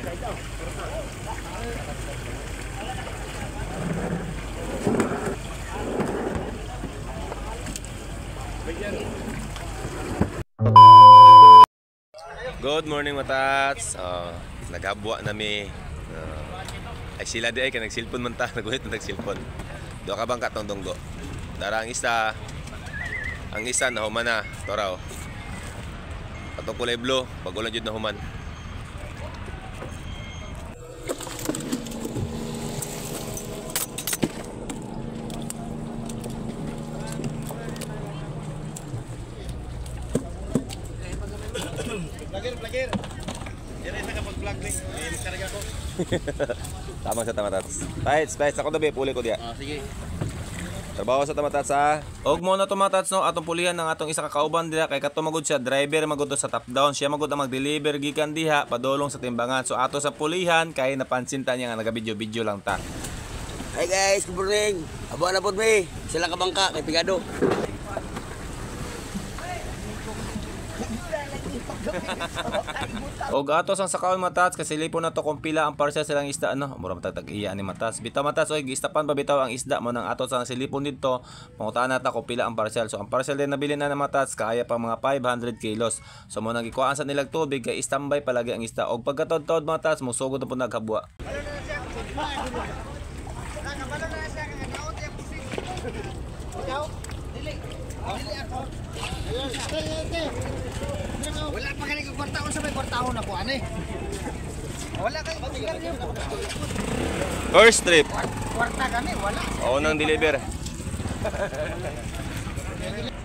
Good morning, matats. Naghabwa nami. Ay sila di ay kay nagsilpon man ta, naguhit na nagsilpon. Duha ka bang katong donggo. Dara ang isa. Ang isa nahuman na, toraw. Atong kulay blue, bago lang jud nahuman. Vlogger, vlogger. Yan ay nakapag-vlog ni. May karga ko. Tamang sa tamatats. Paits, paits ako dabi, puli ko diya. Ah, sige. Trabaho sa tamatats ha. Og mo na tumatats no, atong pulihan ng atong isa ka kauban diha kay kato magud siya driver magud to sa top down, siya magud ang mag-deliver gikan diha padulong sa timbangan. So ato sa pulihan kay napansin ta niya nga naga-video-video lang ta. Hi guys, good morning. Abo na pod mi. Sila ka bangka kay Pigado. Og ato sang sakaon matats kasi lipon na to kung pila ang parcel silang isda ano, mura matag iya ni matats. Bitaw matats oy giistapan pa bitaw ang isda mo nang ato sang silipon didto. Pangutana ta kung pila ang parcel. So ang parcel din nabili na na matats kaya pa mga 500 kilos. So mo nang gikuhaan sa nilag tubig kay standby palagi ang isda. Og pagkatod-tod matats mosugod na pud naghabwa. Wala pa kani kwartaon sa may kwartaon ako ani. Wala kay First trip. Kwarta gani wala. Oo nang deliver.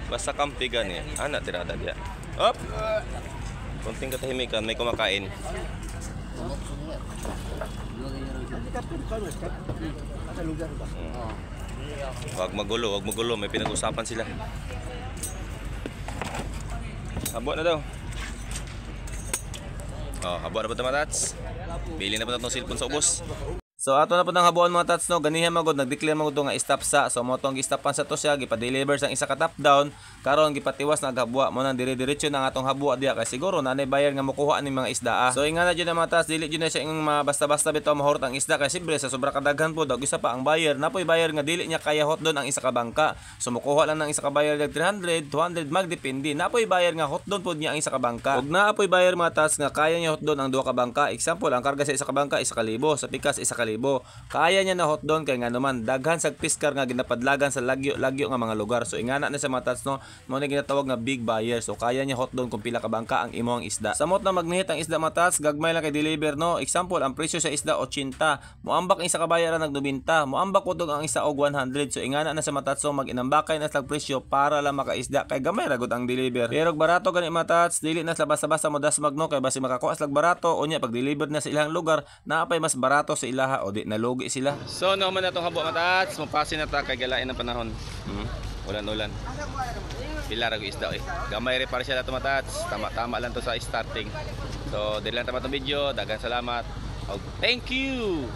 Basta kampi gani. Ana tirada diya. Op. Kunting katahimikan, may kumakain. Wag magulo, wag magulo, may pinag-usapan sila. Habo na daw. Oh, habo na ba ito, matats? Bili na ba itong cellphone sa ubos? So ato na po ng habuan mga tats no, ganihan magud nagdeclare magud to nga stop sa. So mo tong gistapan sa to siya gipa-deliver sang isa ka top down, karon gipatiwas na aghabwa mo nang dire-diretso na ang atong habwa diha kay siguro nanay buyer nga mokuha ning mga isda. Ah. So ingana jud na mga tats, dili jud na siya ingong mga basta-basta bitaw mahurot ang isda kay siyempre sa sobra kadaghan pod og isa pa ang buyer, napoy buyer nga dili niya kaya hotdon ang isa ka bangka. So mokuha lang ng isa ka buyer dag 300, 200 magdepende. Napoy buyer nga hotdon pod niya ang isa ka bangka. Og naapoy buyer mga tats nga kaya niya hotdon ang duha ka bangka. Example, ang karga sa isa ka bangka 1,000, sa pikas 1,000. Kaya niya na hotdon kay nga naman daghan sa piskar nga ginapadlagan sa lagyo-lagyo nga mga lugar. So ingana na sa mga tats no, mo na ginatawag nga big buyer. So kaya niya hotdon kung pila ka bangka ang imong isda. Samot na magnihit ang isda mga tats, gagmay lang kay deliver no. Example, ang presyo sa isda 80, moambak ang isa ka buyer nag 90, moambak pud ang isa og 100. So ingana na sa mga tats no, mag-inambakay na slag presyo para lang makaisda kay gamay ra gud ang deliver. Pero barato gani mga tats, dili na sila basta-basta mo dasmag no kay basi makakuha slag barato unya pag deliver na sa ilang lugar naapay mas barato sa ilaha o di nalugi sila. So no man atong habo matats, mupasi na ta kay galain ang panahon. Ulan-ulan. Pila ra isda eh. Gamay re para siya ato matats. Tama-tama lang to sa starting. So dili lang tama tong video. Daghang salamat. Og thank you.